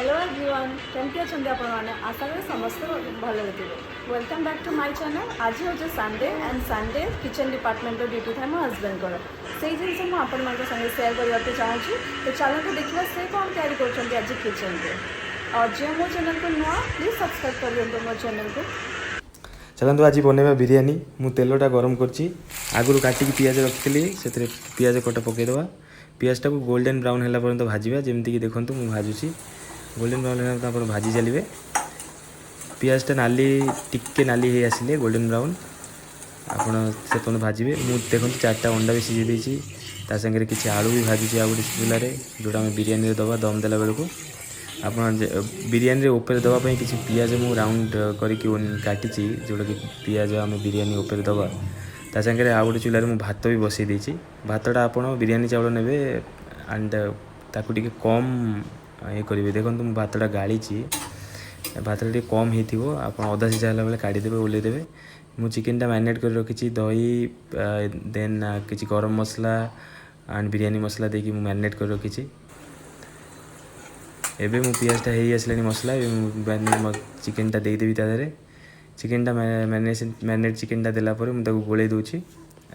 Hello everyone, କେମିତି ଅଛନ୍ତି ଆପଣମାନେ? ଆଶା କରେ ସମସ୍ତେ ଭଲରେ ଥିବେ। Welcome back to my channel. ଆଜି ହେଉଛି ସଣ୍ଡେ ଆଣ୍ଡ ସଣ୍ଡେ କିଚେନ୍ ଡିପାର୍ଟମେଣ୍ଟର ଡ୍ୟୁଟି ଥାଏ ମୋ ହଜବେଣ୍ଡଙ୍କର। ସେଇ ଜିନିଷ ମୁଁ ଆପଣମାନଙ୍କ ସାଙ୍ଗେ ସେୟାର କରିବାକୁ ଚାହୁଁଛି। ତ ଚାଲନ୍ତୁ ଦେଖିବା ସେ କ'ଣ ତିଆରି କରୁଛନ୍ତି ଆଜି କିଚେନ୍ରେ। ଆଉ ଯିଏ ମୋ ଚ୍ୟାନେଲ୍କୁ ନୂଆ, ପ୍ଲିଜ୍ ସବସ୍କ୍ରାଇବ୍ କରିଦିଅନ୍ତୁ ମୋ ଚ୍ୟାନେଲ୍କୁ। ଚାଲନ୍ତୁ, ଆଜି ବନେଇବା ବିରିୟାନୀ। ମୁଁ ତେଲଟା ଗରମ କରିଛି। ଆଗରୁ କାଟିକି ପିଆଜ ରଖିଥିଲି, ସେଥିରେ ପିଆଜ କଟା ପକାଇଦେବା। ପିଆଜଟାକୁ ଗୋଲ୍ଡେନ୍ ବ୍ରାଉନ୍ ହେଲା ପର୍ଯ୍ୟନ୍ତ ଭାଜିବା। ଯେମିତିକି ଦେଖନ୍ତୁ, ମୁଁ ଭାଜୁଛି। ଗୋଲ୍ଡେନ୍ ବ୍ରାଉନ୍ ହେଲା ପର୍ଯ୍ୟନ୍ତ ଆପଣ ଭାଜି ଚାଲିବେ। ପିଆଜଟା ନାଲି, ଟିକେ ନାଲି ହେଇ ଆସିଲେ, ଗୋଲ୍ଡେନ୍ ବ୍ରାଉନ୍, ଆପଣ ସେ ପର୍ଯ୍ୟନ୍ତ ଭାଜିବେ। ମୁଁ ଦେଖନ୍ତୁ, ଚାରିଟା ଅଣ୍ଡା ବି ସିଝେଇ ଦେଇଛି। ତା ସାଙ୍ଗରେ କିଛି ଆଳୁ ବି ଭାଜୁଛି ଆଉ ଗୋଟେ ଚୁଲାରେ, ଯେଉଁଟା ଆମେ ବିରିୟାନୀରେ ଦେବା ଦମ୍ ଦେଲା ବେଳକୁ। ଆପଣ ବିରିୟାନୀରେ ଉପରେ ଦେବା ପାଇଁ କିଛି ପିଆଜ ମୁଁ ରାଉଣ୍ଡ କରିକି କାଟିଛି, ଯେଉଁଟାକି ପିଆଜ ଆମେ ବିରିୟାନୀ ଉପରେ ଦେବା। ତା ସାଙ୍ଗରେ ଆଉ ଗୋଟେ ଚୁଲାରେ ମୁଁ ଭାତ ବି ବସେଇ ଦେଇଛି। ଭାତଟା ଆପଣ ବିରିୟାନୀ ଚାଉଳ ନେବେ ଆଣ୍ଡ ତାକୁ ଟିକେ କମ୍ ଇଏ କରିବେ। ଦେଖନ୍ତୁ, ମୁଁ ଭାତଟା ଗାଳିଛି। ଭାତଟା ଟିକେ କମ୍ ହେଇଥିବ, ଆପଣ ଅଧା ସିଝା ହେଲା ବେଳେ କାଢ଼ିଦେବେ, ଓହ୍ଲେଇ ଦେବେ। ମୁଁ ଚିକେନଟା ମ୍ୟାରିନେଟ୍ କରି ରଖିଛି। ଦହି, ଦେନ୍ କିଛି ଗରମ ମସଲା ଆଣ୍ଡ ବିରିୟାନୀ ମସଲା ଦେଇକି ମୁଁ ମ୍ୟାରିନେଟ୍ କରି ରଖିଛି। ଏବେ ମୁଁ ପିଆଜଟା ହେଇ ଆସିଲାଣି ମସଲା, ଏବେ ମୁଁ ଚିକେନଟା ଦେଇଦେବି ତା ଦେହରେ। ଚିକେନଟା ମ୍ୟାରିନେଟ୍ ଚିକେନଟା ଦେଲା ପରେ ମୁଁ ତାକୁ ଗୋଳେଇ ଦେଉଛି,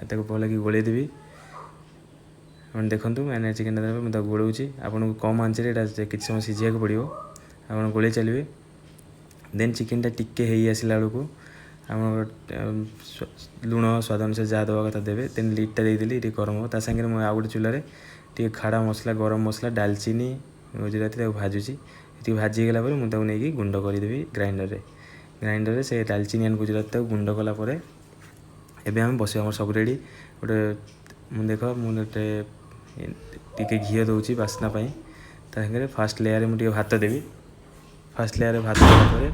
ତାକୁ ଭଲକି ଗୋଳେଇ ଦେବି। ଆପଣ ଦେଖନ୍ତୁ, ମ୍ୟାରିନେଟ୍ ଚିକେନଟା ଦେଲା ପରେ ମୁଁ ତାକୁ ଗୋଳଉଛି। ଆପଣଙ୍କୁ କମ୍ ଆଞ୍ଚରେ ଏଇଟା କିଛି ସମୟ ସିଝିବାକୁ ପଡ଼ିବ। ଆପଣ ଗୋଳେଇ ଚାଲିବେ। ଦେନ୍ ଚିକେନଟା ଟିକେ ହେଇ ଆସିଲା ବେଳକୁ ଆପଣ ଲୁଣ ସ୍ୱାଦ ଅନୁସାରେ ଯାହା ଦେବା କଥା ଦେବେ। ଦେନ୍ ଲିଡ଼୍ଟା ଦେଇଦେଲି, ଟିକେ ଗରମ ହେବ। ତା ସାଙ୍ଗରେ ମୁଁ ଆଉ ଗୋଟେ ଚୁଲାରେ ଟିକେ ଖାଡ଼ା ମସଲା, ଗରମ ମସଲା, ଡାଲଚିନି, ଗୁଜୁରାତି ତାକୁ ଭାଜୁଛି। ଟିକେ ଭାଜି ହେଇଗଲା ପରେ ମୁଁ ତାକୁ ନେଇକି ଗୁଣ୍ଡ କରିଦେବି ଗ୍ରାଇଣ୍ଡରରେ। ଗ୍ରାଇଣ୍ଡରରେ ସେ ଡାଲଚିନି ଆଣ୍ଡ ଗୁଜୁରାତି ତାକୁ ଗୁଣ୍ଡ କଲା ପରେ ଏବେ ଆମେ ବସିବା। ଆମର ସବୁ ରେଡ଼ି। ଗୋଟେ ମୁଁ ଦେଖ, ମୁଁ ଗୋଟେ ଟିକେ ଘିଅ ଦେଉଛି ବାସ୍ନା ପାଇଁ। ତା ସାଙ୍ଗରେ ଫାର୍ଷ୍ଟ ଲେୟାରରେ ମୁଁ ଟିକେ ଭାତ ଦେବି। ଫାର୍ଷ୍ଟ ଲେୟାରରେ ଭାତ ଦେଲା ପରେ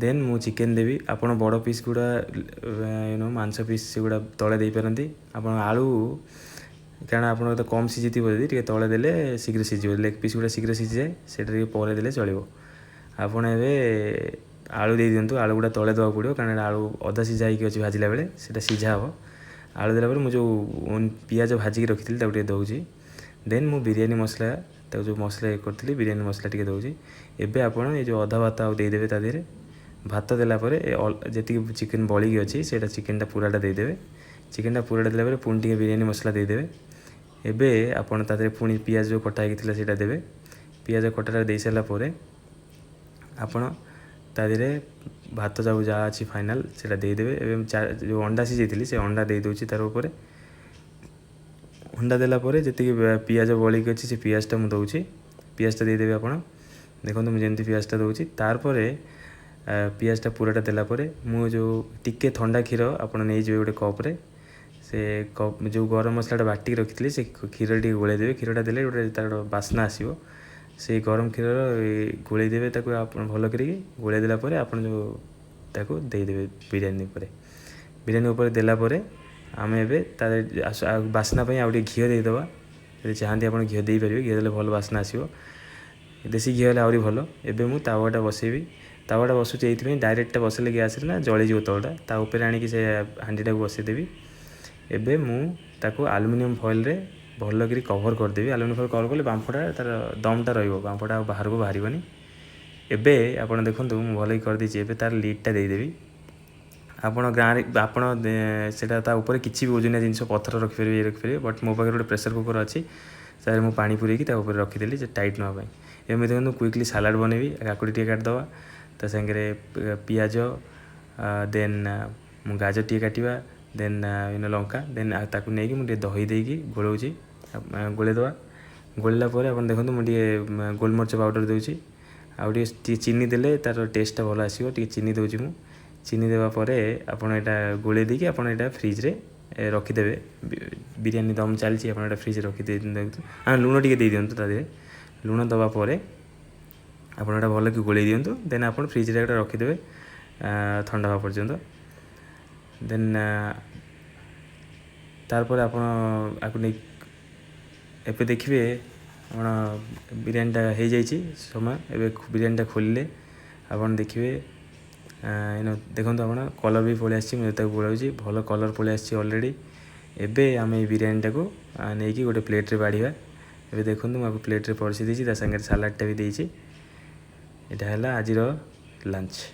ଦେନ୍ ମୁଁ ଚିକେନ୍ ଦେବି। ଆପଣ ବଡ଼ ପିସ୍ ଗୁଡ଼ା, ମାଂସ ପିସ୍ ସେଗୁଡ଼ା ତଳେ ଦେଇପାରନ୍ତି। ଆପଣ ଆଳୁ, କାରଣ ଆପଣଙ୍କର ତ କମ୍ ସିଝିଥିବ, ଯଦି ଟିକେ ତଳେ ଦେଲେ ଶୀଘ୍ର ସିଝିବ। ଲେଗ୍ ପିସ୍ ଗୁଡ଼ା ଶୀଘ୍ର ସିଝିଯାଏ, ସେଇଟା ଟିକେ ପରେ ଦେଲେ ଚଳିବ। ଆପଣ ଏବେ ଆଳୁ ଦେଇଦିଅନ୍ତୁ। ଆଳୁ ଗୁଡ଼ା ତଳେ ଦେବାକୁ ପଡ଼ିବ, କାରଣ ଏଇଟା ଆଳୁ ଅଧା ସିଝା ହେଇକି ଅଛି ଭାଜିଲା ବେଳେ, ସେଇଟା ସିଝା ହେବ। ଆଳୁ ଦେଲା ପରେ ମୁଁ ଯେଉଁ ପିଆଜ ଭାଜିକି ରଖିଥିଲି, ତାକୁ ଟିକେ ଦେଉଛି। ଦେନ୍ ମୁଁ ବିରିୟାନୀ ମସଲା, ତାକୁ ଯେଉଁ ମସଲା ଇଏ କରିଥିଲି, ବିରିୟାନୀ ମସଲା ଟିକେ ଦେଉଛି। ଏବେ ଆପଣ ଏ ଯେଉଁ ଅଧା ଭାତ ଆଉ ଦେଇଦେବେ ତା ଦେହରେ। ଭାତ ଦେଲା ପରେ ଯେତିକି ଚିକେନ୍ ବଳିକି ଅଛି, ସେଇଟା ଚିକେନଟା ପୁରାଟା ଦେଇଦେବେ। ଚିକେନଟା ପୁରାଟା ଦେଲା ପରେ ପୁଣି ଟିକେ ବିରିୟାନୀ ମସଲା ଦେଇଦେବେ। ଏବେ ଆପଣ ତା ଦେହରେ ପୁଣି ପିଆଜ ଯେଉଁ କଟା ହେଇକି ଥିଲା, ସେଇଟା ଦେବେ। ପିଆଜ କଟାଟା ଦେଇସାରିଲା ପରେ ଆପଣ ତା ଦେହରେ ଭାତ ଯାଉ ଯାହା ଅଛି ଫାଇନାଲ୍, ସେଇଟା ଦେଇଦେବେ। ଏବେ ଯେଉଁ ଅଣ୍ଡା ସିଝେଇଥିଲି, ସେ ଅଣ୍ଡା ଦେଇଦେଉଛି ତାର ଉପରେ। ଅଣ୍ଡା ଦେଲା ପରେ ଯେତିକି ପିଆଜ ବଳିକି ଅଛି, ସେ ପିଆଜଟା ମୁଁ ଦେଉଛି। ପିଆଜଟା ଦେଇଦେବେ ଆପଣ। ଦେଖନ୍ତୁ, ମୁଁ ଯେମିତି ପିଆଜଟା ଦେଉଛି। ତାରପରେ ପିଆଜଟା ପୁରାଟା ଦେଲା ପରେ ମୁଁ ଯେଉଁ ଟିକେ ଥଣ୍ଡା କ୍ଷୀର ଆପଣ ନେଇଯିବେ ଗୋଟେ କପ୍ରେ। ସେ କପ୍ ଯେଉଁ ଗରମ ମସଲାଟା ବାଟିକି ରଖିଥିଲି, ସେ କ୍ଷୀର ଟିକେ ଗୋଳେଇ ଦେବେ। କ୍ଷୀରଟା ଦେଲେ ଗୋଟେ ତାର ବାସ୍ନା ଆସିବ। ସେଇ ଗରମ କ୍ଷୀରର ଗୋଳେଇ ଦେବେ ତାକୁ ଆପଣ ଭଲ କରିକି। ଗୋଳେଇ ଦେଲା ପରେ ଆପଣ ଯେଉଁ ତାକୁ ଦେଇଦେବେ ବିରିୟାନୀ ଉପରେ। ବିରିୟାନୀ ଉପରେ ଦେଲା ପରେ ଆମେ ଏବେ ତା ବାସ୍ନା ପାଇଁ ଆଉ ଟିକେ ଘିଅ ଦେଇଦେବା। ଯଦି ଚାହାନ୍ତି ଆପଣ ଘିଅ ଦେଇପାରିବେ। ଘିଅ ଦେଲେ ଭଲ ବାସ୍ନା ଆସିବ। ଦେଶୀ ଘିଅ ହେଲେ ଆହୁରି ଭଲ। ଏବେ ମୁଁ ତାୱାଟା ବସେଇବି। ତାୱାଟା ବସୁଛି ଏଇଥିପାଇଁ, ଡାଇରେକ୍ଟଟା ବସେଇଲେ ଗ୍ୟାସ୍ରେ ନା ଜଳିଯିବ ତଳଟା। ତା ଉପରେ ଆଣିକି ସେ ହାଣ୍ଡିଟାକୁ ବସେଇଦେବି। ଏବେ ମୁଁ ତାକୁ ଆଲୁମିନିୟମ୍ ଫଏଲ୍ରେ ଭଲ କରି କଭର୍ କରିଦେବି। ଆଲୁମିନିୟମ୍ ଫଏଲ୍ କଭର୍ କଲେ ବାମ୍ଫଟା ତାର ଦମ୍ଟା ରହିବ, ବାମ୍ଫଟା ଆଉ ବାହାରକୁ ବାହାରିବନି। ଏବେ ଆପଣ ଦେଖନ୍ତୁ, ମୁଁ ଭଲକି କରିଦେଇଛି। ଏବେ ତାର ଲିଡ଼୍ଟା ଦେଇଦେବି। ଆପଣ ଗାଁରେ ଆପଣ ସେଇଟା ତା ଉପରେ କିଛି ବି ଓଜନିଆ ଜିନିଷ, ପଥର ରଖିପାରିବେ, ଇଏ ରଖିପାରିବେ। ବଟ୍ ମୋ ପାଖରେ ଗୋଟେ ପ୍ରେସର୍ କୁକର୍ ଅଛି, ତାରେ ମୁଁ ପାଣି ପୁରେଇକି ତା ଉପରେ ରଖିଦେଲି ଯେ ଟାଇଟ୍ ନେବା ପାଇଁ। ଏମିତି ଦେଖନ୍ତୁ, କୁଇକଲି ସାଲାଡ଼ ବନେଇବି। କାକୁଡ଼ି ଟିକେ କାଟିଦେବା, ତା ସାଙ୍ଗରେ ପିଆଜ, ଦେନ୍ ମୁଁ ଗାଜର ଟିକେ କାଟିବା, ଦେନ୍ ଲଙ୍କା, ଦେନ୍ ତାକୁ ନେଇକି ମୁଁ ଟିକେ ଦହି ଦେଇକି ଗୋଳଉଛି। ଗୋଳେଇ ଦେବା। ଗୋଳେଇଲା ପରେ ଆପଣ ଦେଖନ୍ତୁ, ମୁଁ ଟିକେ ଗୋଲମରିଚ ପାଉଡ଼ର ଦେଉଛି। ଆଉ ଟିକେ ଟିକେ ଚିନି ଦେଲେ ତା'ର ଟେଷ୍ଟଟା ଭଲ ଆସିବ। ଟିକେ ଚିନି ଦେଉଛି ମୁଁ। ଚିନି ଦେବା ପରେ ଆପଣ ଏଇଟା ଗୋଳେଇ ଦେଇକି ଆପଣ ଏଇଟା ଫ୍ରିଜରେ ରଖିଦେବେ। ବିରିୟାନୀ ଦମ୍ ଚାଲିଛି, ଆପଣ ଏଇଟା ଫ୍ରିଜରେ ରଖିଦେଇ, ହଁ, ଲୁଣ ଟିକେ ଦେଇଦିଅନ୍ତୁ ତା ଦେହରେ। ଲୁଣ ଦେବା ପରେ ଆପଣ ଏଇଟା ଭଲକି ଗୋଳେଇ ଦିଅନ୍ତୁ। ଦେନ୍ ଆପଣ ଫ୍ରିଜରେ ଏଇଟା ରଖିଦେବେ ଥଣ୍ଡା ହେବା ପର୍ଯ୍ୟନ୍ତ। ଦେନ୍ ତାରପରେ ଆପଣ ଆକୁ ନେଇ ଏବେ ଦେଖିବେ, ଆପଣ ବିରିୟାନୀଟା ହେଇଯାଇଛି ସମୟ। ଏବେ ବିରିୟାନୀଟା ଖୋଲିଲେ ଆପଣ ଦେଖିବେ, ଦେଖନ୍ତୁ ଆପଣ, କଲର୍ ବି ପଳେଇ ଆସିଛି। ମୁଁ ତାକୁ ଗୋଳାଉଛି, ଭଲ କଲର୍ ପଳେଇ ଆସିଛି ଅଲରେଡ଼ି। ଏବେ ଆମେ ଏଇ ବିରିୟାନୀଟାକୁ ନେଇକି ଗୋଟେ ପ୍ଲେଟ୍ରେ ବାଢ଼ିବା। ଏବେ ଦେଖନ୍ତୁ ମୁଁ ଆକୁ ପ୍ଲେଟ୍ରେ ପରସି ଦେଇଛି, ତା ସାଙ୍ଗରେ ସାଲାଡ଼ଟା ବି ଦେଇଛି। ଏଇଟା ହେଲା ଆଜିର ଲଞ୍ଚ।